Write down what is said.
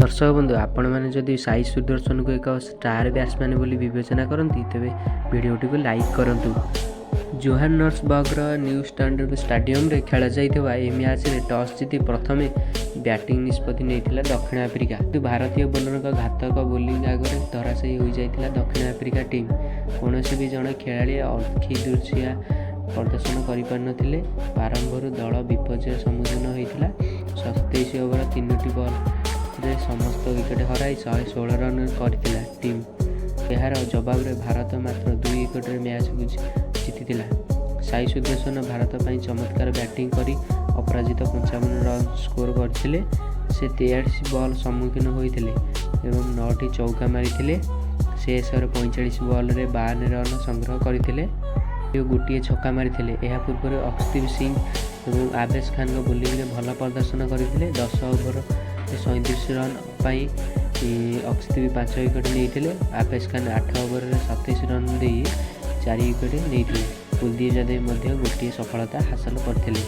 ଦର୍ଶକ ବନ୍ଧୁ, ଆପଣମାନେ ଯଦି ସାଇ ସୁଦର୍ଶନକୁ ଏକ ଷ୍ଟାର ବ୍ୟାଟ୍ସମ୍ୟାନ୍ ବୋଲି ବିବେଚନା କରନ୍ତି, ତେବେ ଭିଡ଼ିଓଟିକୁ ଲାଇକ୍ କରନ୍ତୁ। ଜୋହାନ୍ସବର୍ଗର ନ୍ୟୁ ଷ୍ଟାଣ୍ଡାର୍ଡ ଷ୍ଟାଡିୟମରେ ଖେଳାଯାଇଥିବା ଏହି ମ୍ୟାଚ୍ରେ ଟସ୍ ଜିତି ପ୍ରଥମେ ବ୍ୟାଟିଂ ନିଷ୍ପତ୍ତି ନେଇଥିଲା ଦକ୍ଷିଣ ଆଫ୍ରିକା। କିନ୍ତୁ ଭାରତୀୟ ବୋଲରଙ୍କ ଘାତକ ବୋଲିଂ ଆଗରେ ଧରାଶାୟୀ ହୋଇଯାଇଥିଲା ଦକ୍ଷିଣ ଆଫ୍ରିକା ଟିମ୍। କୌଣସି ବି ଜଣେ ଖେଳାଳି ଆଖିଦୃଶିଆ ପ୍ରଦର୍ଶନ କରିପାରିନଥିଲେ। ପ୍ରାରମ୍ଭରୁ ଦଳ ବିପର୍ଯ୍ୟୟ ସମ୍ମୁଖୀନ ହୋଇଥିଲା। 27 ଓଭର 3ଟି ବଲରେ ସମସ୍ତ ୱିକେଟ୍ ହରାଇ 116 ରନ୍ କରିଥିଲା ଟିମ୍। ଏହାର ଜବାବରେ ଭାରତ ମାତ୍ର 2 ୱିକେଟରେ ମ୍ୟାଚ୍କୁ ଜିତିଥିଲା। ସାଇ ସୁଦର୍ଶନ ଭାରତ ପାଇଁ ଚମତ୍କାର ବ୍ୟାଟିଂ କରି ଅପରାଜିତ 55 ରନ୍ ସ୍କୋର କରିଥିଲେ। ସେ 43 ବଲ୍ ସମ୍ମୁଖୀନ ହୋଇଥିଲେ ଏବଂ ନଅଟି ଚୌକା ମାରିଥିଲେ। ଶେଷରେ 45 ବଲରେ 92 ରନ୍ ସଂଗ୍ରହ କରିଥିଲେ ଓ ଗୋଟିଏ ଛକା ମାରିଥିଲେ। ଏହା ପୂର୍ବରୁ ଅର୍ଶଦୀପ ସିଂ ଏବଂ ଆବେଶ ଖାନଙ୍କ ବୋଲିଂରେ ଭଲ ପ୍ରଦର୍ଶନ କରିଥିଲେ। 10 ଓଭର 37 ରନ୍ ପାଇଁ ଅର୍ଶଦୀପ 5 ୱିକେଟ୍ ନେଇଥିଲେ। ଆବେଶ ଖାନ 8 ଓଭରରେ 27 ରନ୍ ଦେଇ 4 ୱିକେଟ୍ ନେଇଥିଲେ। କୁଲଦୀପ ଯାଦବ ମଧ୍ୟ ଗୋଟିଏ ସଫଳତା ହାସଲ କରିଥିଲେ।